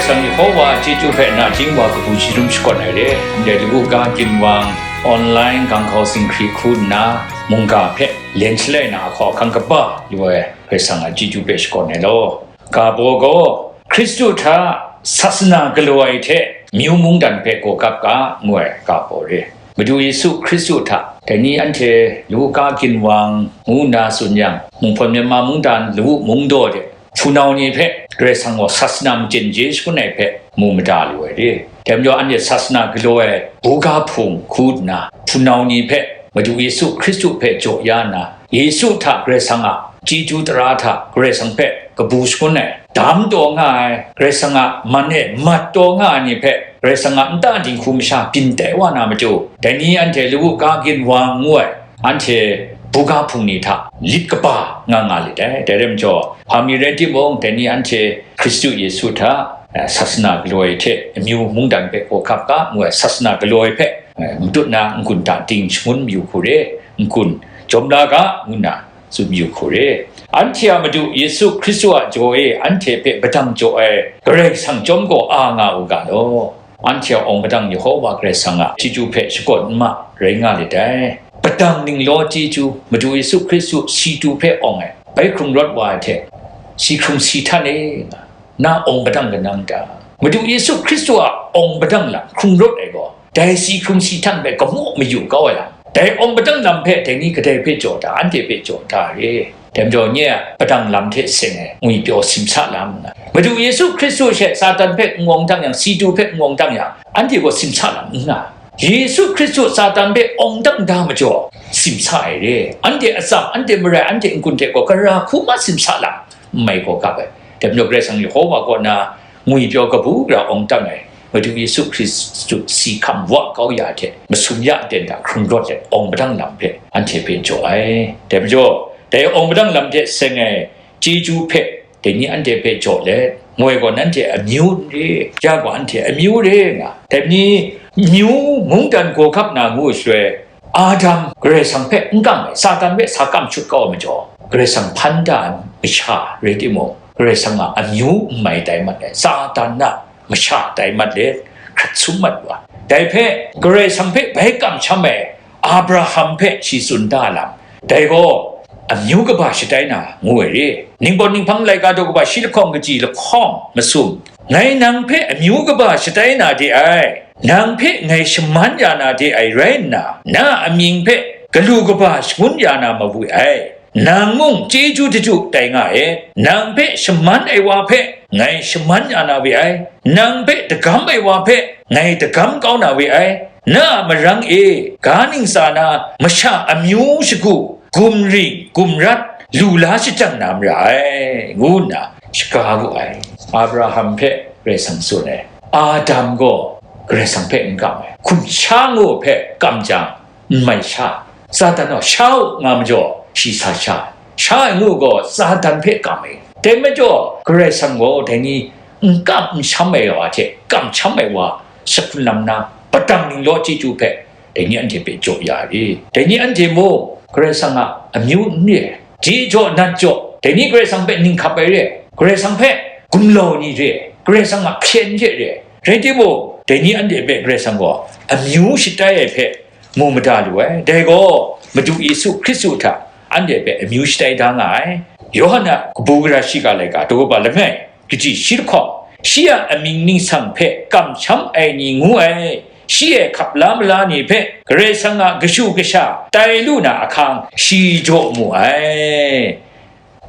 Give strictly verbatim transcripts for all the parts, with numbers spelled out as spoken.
Karai Kasang Yehova a chyeju hpe nachying wa kabu sharum shakawn ai re, ndai lagu ga ginwang, online ganghkau singhkri hku nna, mungga hpe len shalai na ahkau ahkang kaba lu ai Karai Kasang a chyeju hpe shakawn ai law. Ga baw gaw, Hkristu hta sasana galaw ai hte amyu mungdan hpe gaw gap ga, ngu ai ga baw re. Madu Yesu Hkristu hta, dai ni anhte lagu ga ginwang ngu nna tsun yang, Munghpawn Myanmar mungdan lagu mungdaw de hpunau ni hpe Karai Kasang gaw sasana machyen je shakun ai hpe mu mada lu ai re. Dai majaw, anhte sasana galaw ai buga hpung hku nna, hpunau ni hpe Madu Yesu Hkristu hpe jaw ya nna, Yesu hta Karai Kasang a chyeju tara hta Karai Kasang hpe kabu shangun ai, dam taw nga ai, Karai Kasang a man e mat taw nga ai ni hpe Karai Kasang a nta dinghku masha byin tai wa na matu, dai ni anhte lawu ga ginwang ngu ai, anhte buga hpung ni hta lit kaba nga nga lit ai. Dai rai majaw, hpa mi rai timung, dai ni anhte Hkristu Yesu hta, eh, sasana galaw ai hte amyu mungdan hpe hkawhkap ga ngu ai sasana galaw ai hpe, eh, matut na n-gun hta ting shangun mayu hku re, n-gun jawm la ga, ngu nna tsun mayu hku re. Anhte a Madu Yesu Hkristu a jaw e anhte hpe padang jaw ai Karai Kasang chyawm gaw a nga u ga law. Anhte a awng padang Yehova Karai Kasang a chyeju hpe shakawn n ma rai nga lit ai. Padang ninglaw chyeju, Madu Yesu Hkristu si tu hpe awng ai, bai hkrung rawt wa ai hte, si hkrung si htan e, na awng padang kanang ta? Madu Yesu Hkristu a awng padang lam hkrung rawt ai gaw, dai si hkrung si htan hpe kamu mayu kau ai lam, dai awng padang lam hpe dai ni kadai hpe jaw ta, anhte hpe jaw ta re. Dai majaw, nye a padang lam hte seng ai ngwipyaw simsa lam nna, Madu Yesu Hkristu she Satan hpe n wawng dang yang, si tu hpe n wawng dang yang, anhte gaw simsa lam n nga. Yesu Hkristu Satan hpe awng dang da majaw, simsa ai re. Anhte atsam, anhte marai, anhte n-gun hte gaw gara hku ma simsa lam n mai gaw gap ai. Dai majaw, Karai Kasang Yehova kaw na ngwipyaw kabu gara awng dang ai Madu Yesu Hkristu si hkam wa kau ya hte, masum ya aten hta hkrung rawt let awng padang lam hpe anhte hpe jaw ai. Dai majaw, dai awng padang lam hte seng ai chyeju hpe dai ni anhte hpe jaw let, moi gaw nanhte amyu n re, ya gaw anhte amyu re nga, dai ni amyu mungdan gaw hkap na ngu shaloi, Adam Karai Kasang hpe n kam ai, Satan hpe sa kam shut kau ai majaw, Karai Kasang hpan da ai masha rai timung, Karai Kasang a amyu n mai tai mat ai, Satan a masha tai mat let, hkrat sum mat wa. Dai hpe Karai Kasang hpe bai kamsham ai Abraham hpe shi tsun da lam, dai gaw amyu kaba shatai na ngu ai re. Ningpawt ninghpang laika daw kaba shi lahkawng kaji lahkawng masum, ngai nang hpe amyu kaba shatai na de ai, nang hpe ngai shaman ya na de ai rai nna, na a amying hpe galu kaba shangun ya na mawi ai. Nang mung chyeju daju tai nga e, nang hpe shaman ai wa hpe ngai shaman ya na we ai, nang hpe dagam ai wa hpe ngai dagam kau na we ai, na a marang e ga ningsa na masha amyu shagu, gumring gumrat lu la shajang na mara ai, ngu nna shaga wu ai. Abraham hpe Karai Kasang tsun ai, Adam gaw Karai Kasang hpe n kam ai, hkum sha ngu hpe kam jang, n mai sha, Satan gaw sha u nga majaw, shi sa sha, sha ai ngu gaw Satan hpe kam ai. Dai majaw, Karai Kasang gaw dai ni n kam n sham ai wa hte kamsham ai wa, shahkun lam na, padang ninglaw chyeju hpe, dai ni anhte hpe jaw ya ai. Dai ni anhte mung, Karai Kasang a amyu n re ai, ji jaw nat jaw, dai ni Karai Kasang hpe ninghkap ai re ai, Karai Kasang hpe gumlau ni re ai, Karai Kasang a hpyen hte re ai. Rai timung, dai ni anhte hpe Karai Kasang gaw amyu shatai ai hpe mu mada lu ai. Dai gaw, Madu Yesu Hkristu hta anhte hpe amyu shatai da nga ai. Yawhan a kabu gara shiga laika, daw kaba langai, kaji shi lahkawng, shi a amying ningsang hpe kamsham ai ni ngu ai, shi e hkap la mala ni hpe Karai Kasang a kashu kasha tai lu na ahkang shi jaw mu ai.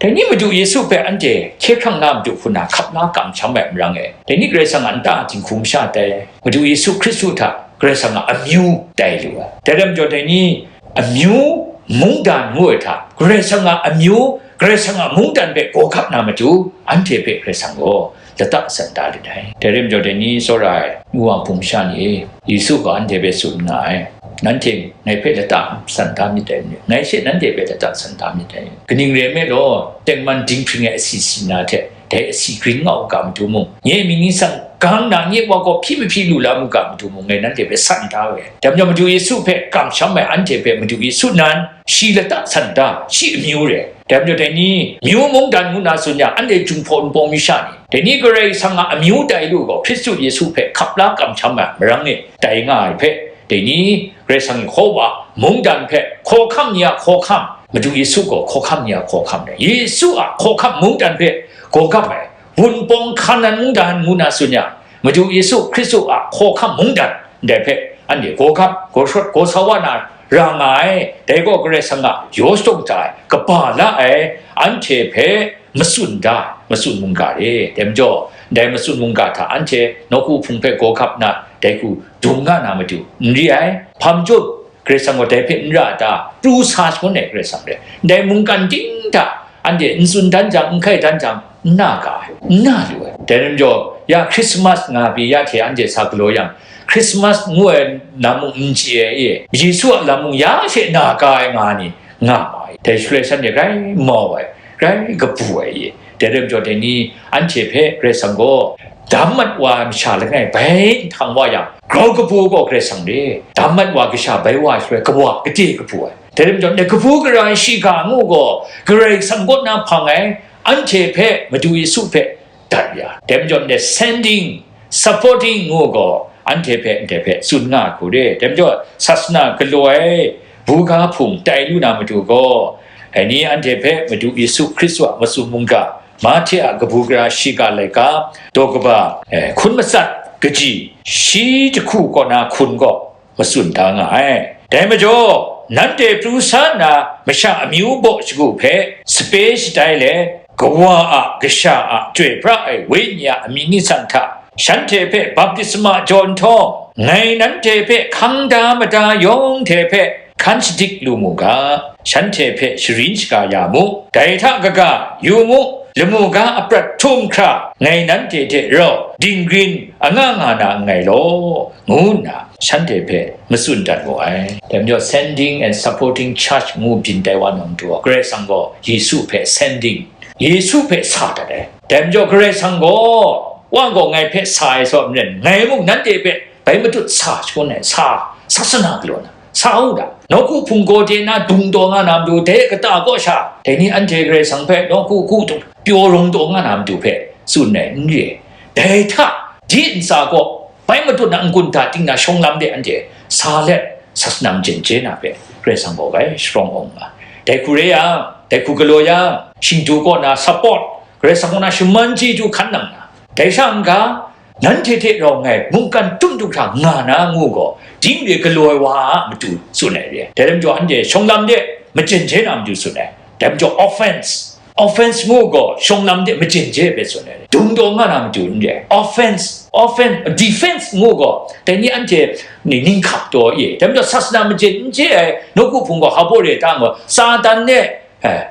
Dai ni Madu Yesu hpe anhte hkye hkrang na matu hku na hkap la kamsham ai marang e, dai ni Karai Kasang a nta dinghku masha tai, Madu Yesu Hkristu hta Karai Kasang a amyu tai lu ai. Dai rai majaw, dai ni amyu mungdan ngu ai hta, Karai Kasang a amyu, Karai Kasang a mungdan hpe gaw hkap na matu, anhte hpe Karai Kasang gaw lata san da lit ai. Dai rai majaw, dai ni tsawra ai, nu wa hpung sha ni, Yesu gaw anhte hpe tsun nga ai, nanhte ngai hpe lata san da myit dai, ngai she nanhte hpe lata san da myit dai. Kaning rai nme law, tengman dinghpring ai asi si na hte, dai asi grin nga u ga matu mung, nye mying ningsang gang na nye wa gaw hpyi mahpyi lu la mu ga, Madu mung ngai nanhte hpe san da we. Dai majaw Madu Yesu hpe kamsham ai anhte hpe Madu Yesu nan, shi lata san da, shi amyu re. Dai majaw dai ni, myu mungdan ngu na tsun yang, anhte Jinghpaw Wunpawng masha ni, dai ni Karai Kasang a amyu tai lu gaw, Hkristu Yesu hpe hkap la kamsham ai marang e tai nga ai hpe, dai ni Karai Kasang hkaw wa mungdan hpe hkawhkam ni a hkawhkam, Madu Yesu gaw hkawhkam ni a hkawhkam rai. Yesu a hkawhkam mungdan hpe gaw gap ai, Wunpawng hkan nan mungdan ngu na tsun yang, Madu Yesu Hkristu a hkawhkam mungdan ndai hpe anhte gaw gap, gaw shawt, gaw sa wa na ra nga ai. Dai gaw Karai Kasang a yaw shadawn da ai, kaba la ai, anhte hpe matsun da, matsun mungga re. Dai majaw, ndai matsun mungga hta anhte nawku hpung hpe gaw gap na, dai hku dung nga na matu n re ai. Hpa majaw, Karai Kasang gaw dai hpe n ra ta? Pru sa shangun ai Karai Kasang re. Ndai mungkan ting hta anhte n tsun dan jang, n hkai dan jang, n na ga ai, n na lu ai. Dai rai majaw, ya Christmas nga pyi ya hte anhte sa galaw yang, Christmas ngu ai lam mung n chye ai e, Yesu a lam mung ya she na ga ai nga ni nga ma ai. Dai shaloi shanhte grai mau ai, grai kabu ai e. Dai rai majaw, dai ni anhte hpe Karai Kasang gaw dam mat wa ai masha langai bai nhtang wa yang, grau kabu gaw Karai Kasang re, dam mat wa kasha bai wa ai shaloi, kawa kade kabu ai. Dai rai majaw, dai kabu gara ai shiga ngu gaw, Karai Kasang kaw na hpang ai, anhte hpe, Madu Yesu hpe dat ya. Dai majaw, dai sending, supporting ngu gaw, anhte hpe, ndai hpe tsun nga ai hku re. Dai majaw, sasana galaw ai buga hpung tai lu na matu gaw, dai ni anhte hpe Madu Yesu Hkristu a matsun mungga, Mahte a kabu gara shiga laika, daw kaba, eh, hkun matsat kaji, shi jahku kaw na hkun gaw, matsun da nga ai. Dai majaw, nanhte pru sa nna masha amyu baw shagu hpe sape shatai let, Kawa a Kasha a Chyoi pra ai Wenyi a amying ningsang hta shanhte hpe baptisma jaw nhtawm, ngai nanhte hpe hkang da mada yawng hte hpe hkan shadik lu mu ga, shanhte hpe sharin shaga ya mu. Dai hta kaga, yu mu, lamu ga aprat htum hkra ngai nanhte hte rau dinggrin anga nga na nngai law, ngu nna shanhte hpe matsun dat mu ai. Dai majaw, sending and supporting church ngu byin tai wa na matu gaw, Karai Kasang gaw Yesu hpe sending, Yesu hpe sa dat ai. Dai majaw, Karai Kasang gaw, wa gaw ngai hpe sa ai saw n ren, ngai mung nanhte hpe bai matut sa shangun ai, sa, sasana galaw na, sa u da. Nawku hpung gaw de na dung taw nga na matu, dai kata kaw sha, dai ni anhte Karai Kasang hpe nawku hku htung pyaw rung taw nga na matu hpe tsun ai n re. Dai hta, di ntsa kaw, bai matut na n-gun hta ting na shawng lam de anhte sa let, sasana majin je na hpe Karai Kasang gaw bai sharawng awng nga. Dai hku re yang, dai hku galaw yang, shingdu kaw na support, Karai Kasang kaw na shaman chyeju hkan nang na, dai sha n ga, nanhte hte rau ngai mungkan tum du hkra nga na ngu gaw, ding re galaw ai wa a matu tsun ai re. Dai rai majaw, anhte shawng lam de majin je na matu tsun ai. Dai majaw, offense, offense ngu gaw shawng lam de majin je hpe tsun ai. Dung taw nga na matu n re. Offense, offense, defense ngu gaw, dai ni anhte ni ning hkap taw e. Dai majaw, sasana majin n je ai nawku hpung gaw hpa baw re ta ngu, Satan e, eh,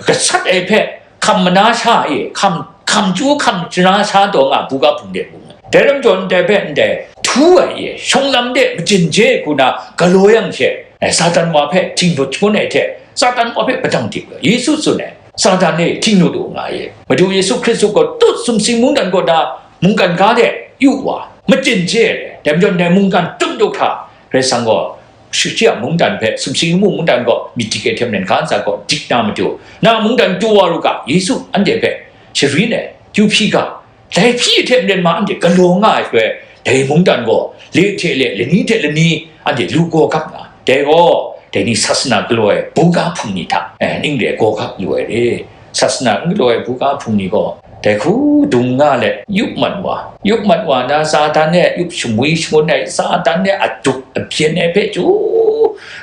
gasat ai hpe hkam mana sha e, hkam, hkam chyu hkam jana sha taw nga, buga hpung de bung. Dai rai majaw, ndai hpe ndai htu ai e, shawng lam de majin je hku na galaw yang she, eh, Satan wa hpe htinglut shangun ai hte, Satan wa hpe padang dik ai. Yesu tsun ai, Satan e, htinglut u nga e. Madu Yesu Hkristu gaw tut sumsing mungdan kaw na mungkan ga de yu wa, majin je ai. Dai majaw, ndai mungkan tum du hkra, Karai Kasang gaw shi, shi a mungdan hpe, sumsing mung mungdan gaw myit dik ai hte maren, ga ntsa gaw dik na matu, na mungdan du wa u ga, Yesu anhte hpe sharin ai, kyu hpyi ga, dai hpyi hte maren ma anhte galaw nga ai shaloi, dai mungdan gaw le hte le, lani hte lani anhte lu gaw gap nga, dai gaw, dai ni sasana galaw ai buga hpung ni hta, eh, ning re gaw gap lu ai re. Sasana n galaw ai buga hpung ni gaw, dai hku dung nga let, yup mat wa, yup mat wa na, Satan e yup shamwi shangun ai, Satan e adup abyen ai hpe chyu,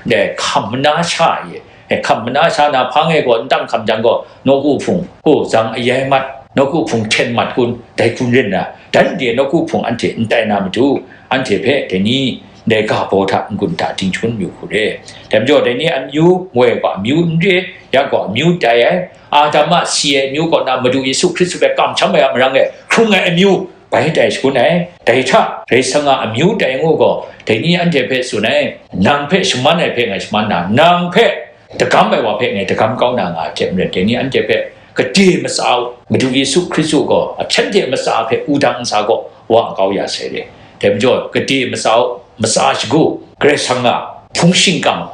dai hkam mana sha e, e, hkam mana sha na, hpang e gaw n tang hkam jang gaw, nawku hpung, hku zang ayai mat, nawku hpung hten mat kun, dai kun rin na, dan de nawku hpung anhte n tai na matu, anhte hpe dai ni, dai ga baw hta n-gun hta dingchun yu hku re. Dai majaw, dai ni amyu, moi gaw amyu n re, ya gaw amyu tai ai, Adam a si ai amyu kaw na Madu Yesu Hkristu hpe kamsham ai a marang e hkrung ai amyu bai tai shangun ai. Dai hta, Karai Kasang a amyu tai ngu gaw, dai ni anhte hpe tsun ai, nang hpe shaman ai hpe ngai shaman na, nang hpe dagam ai wa hpe ngai dagam kau na nga ai hte maren, dai ni anhte hpe gade matsa u, Madu Yesu Hkristu gaw ahkyen hte matsa hpe wudang ntsa gaw wa kau ya sai re. Dai majaw, gade matsa u, matsa shagu, Karai Kasang a hpung shingkang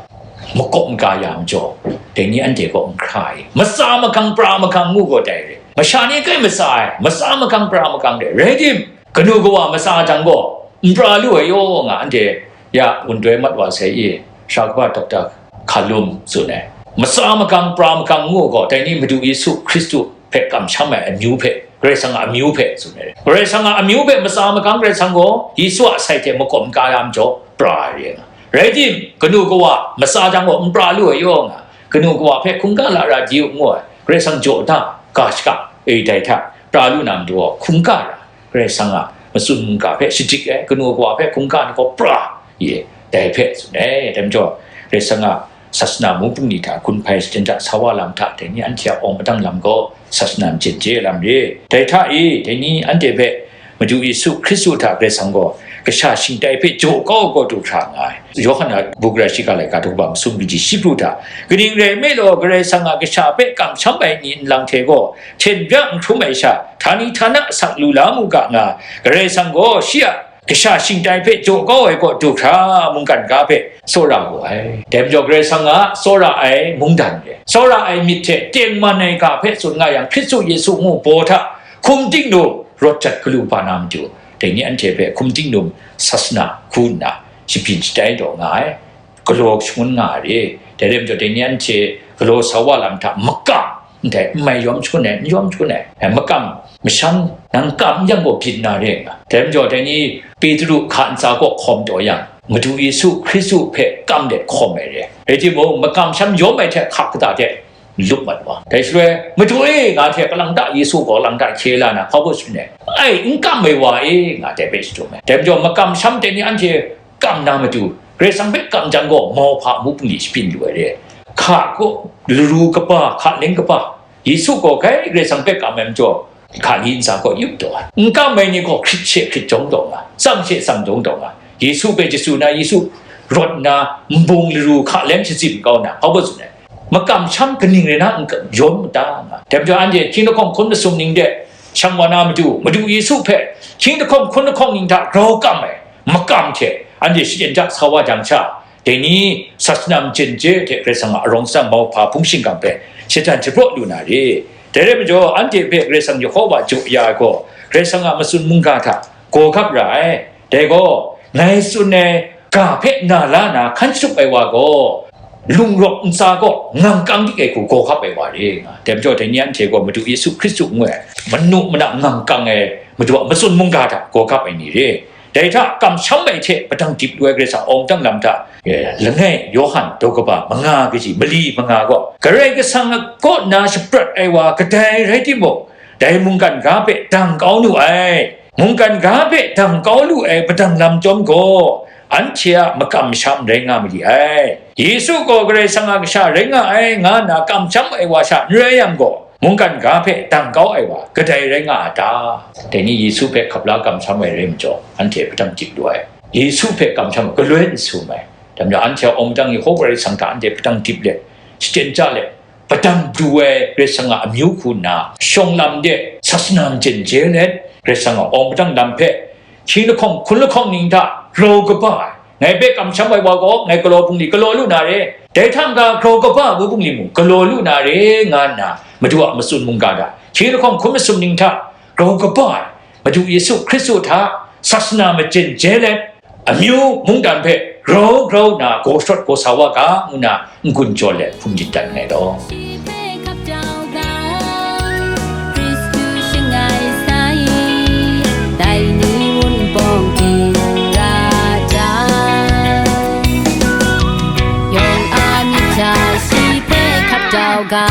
makawp maga ya majaw, dai ni anhte kaw n hkra i, matsa mahkang pra mahkang ngu gaw dai re. Masha ni kai matsa ai, matsa mahkang pra mahkang re. Rai tim, kanu kawa matsa jang gaw, n pra lu ai yaw nga, anhte ya wun doi mat wa sai i, sha kaba Doctor Hkalum tsun ai. Matsa makang pra makang ngu gaw, dai ni Madu Yesu Hkristu hpe kamsham ai amyu hpe, Karai Kasang a amyu hpe tsun ai. Karai Kasang a amyu hpe matsa makang Karai Kasang gaw, Yesu a asai hte makawp n ka ya majaw, pra ai re nga. Rai tim, kanu kawa matsa jang gaw n pra lu ai yaw nga, kanu kawa hpe hkungga lara di u ngu ai, Karai Kasang jaw da, ga shaka, e dai hta, pra lu na matu gaw, hkungga ra, Karai Kasang a matsun mungga hpe shadik ai, kanu kawa hpe hkungga ni gaw pra, ye, dai hpe tsun ai. Dai majaw, Karai Kasang a sasana mung bungli hta gun hpai shaden hta sa wa lam hta, dai ni anhte a awng padang lam gaw, sasana majen je lam re. Dai hta e, dai ni anhte hpe Madu Yesu Hkristu hta Karai Kasang gaw, kasha shingtai hpe jaw kau ai kaw du hkra nga ai. Yawhan a buk rai shiga laika daw kaba masum kaji shi pru hta, kaning rai nme law, Karai Kasang a kasha hpe kamsham ai ni nlang hte gaw, hten bya n hkrum ai sha, htani htana asak lu la mu ga nga, Karai Kasang gaw shi a kasha shingtai hpe jaw kau ai kaw du hkra mungkan ga hpe tsawra wu ai. Dai majaw Karai Kasang a tsawra ai mungdan re, tsawra ai myit hte tengman ai ga hpe tsun nga yang, Hkristu Yesu ngu baw hta hkum ting nu rawt jat galu ba na matu, dai ni anhte hpe hkum ting nu sasana hku nna shabyin shatai taw nga ai. Galaw shangun nga ai re. Dai rai majaw, dai ni anhte galaw sa wa lam hta makam, ndai n mai yawm shangun ai, n yawm shangun ai, e, makam masham nang kam n yang gaw byin na re nga. Dai majaw, dai ni Petru hka ntsa kaw hkawm taw yang, Madu Yesu Hkristu hpe kam let hkawm ai re. Rai timung, makam sham yawm ai hte hka kata hte lup mat wa. Dai shaloi, Madu e, nga hte kalang ta Yesu gaw lang ta hkye la na, hpa baw tsun ai, ai, n kam ai wa e, nga dai hpe shadum ai. Dai majaw, makam sham dai ni anhte kam na matu, Karai Kasang hpe kam jang gaw, mauhpa mung bungli shabyin lu ai re. Hka kaw, laru kaba, hka leng kaba, Yesu gaw kai Karai Kasang hpe kam ai majaw, hka li ntsa kaw yup taw ai. N kam ai ni gaw hkrit she hkrit jawng taw nga, tsang she tsang jawng taw nga. Yesu hpe Yesu na, Yesu rawt nna, nbung laru hka leng shazin kau na, hpa baw tsun ai. Makam sham kaning rai na n ka-, yawm mata nga. Dai majaw anhte hkying lahkawng hkun masum ning de shang wa na matu, Madu Yesu hpe hkying lahkawng hkun lahkawng ning hta grau kam ai makam hte anhte shaden ja sa wa jang sha, dai ni sasana majen je hte Karai Kasang a arawng sangmau hpa hpung shingkang hpe shatan shapraw lu na re. Dai rai majaw, anhte hpe Karai Kasang Yehova jaw ya ai gaw, Karai Kasang a matsun mungga hta gaw gap ra ai. Dai gaw, ngai tsun ai ga hpe na la na hkan shatup ai wa gaw, lung rawk ntsa gaw ngang kang dik ai hku gaw gap ai wa re nga. Dai majaw, dai ni anhte gaw Madu Yesu Hkristu ngu ai, manu mana ngang kang ai Madu a matsun mungga hta gaw gap ai ni re. Dai hta kamsham ai hte padang dip lu ai Karai Kasang awng dang lam hta, e, langai Yawhan daw kaba manga kaji mali manga gaw, Karai Kasang kaw na shaprat ai wa kadai rai timung, dai mungkan ga hpe dang kau nu ai. Mungkan ga hpe dang kau lu ai padang lam chyawm gaw, anhte a makam masham rai nga mali ai. Yesu gaw Karai Kasang a Kasha rai nga ai, nga nna kamsham ai wa sha n rai yang gaw, mungkan ga hpe dang kau ai wa kadai rai nga a ta? Dai ni Yesu hpe hkap la kamsham ai rai majaw, anhte padang dip lu ai. Yesu hpe kamsham ai galoi n sum ai. Dai majaw, anhte a awng dang Yehova Karai Kasang hta anhte padang dip let, shaten ja let, padang du ai Karai Kasang a amyu hku nna, shawng lam de sasana majen je let, Karai Kasang a awng padang lam hpe, hkying lahkawng hkun lahkawng ning hta grau kaba ai, ngai hpe kamsham ai wa gaw, ngai galaw bungli galaw lu na re, dai hta n-ga grau kaba ai bungli mung galaw lu na re, nga nna Madu a matsun mungga hta, hkying lahkawng hkun masum ning hta grau kaba ai, Madu Yesu Hkristu hta sasana majen je let, amyu mungdan hpe grau grau nna gaw shawt gaw sa wa ga, ngu nna n-gun jaw let hpung jin dan nngai law. Shi hpe hkap jau ga, Hkristu shangai sai, dai ni wunpawng ginra jang, yawng a myit hta shi hpe hkap jau ga.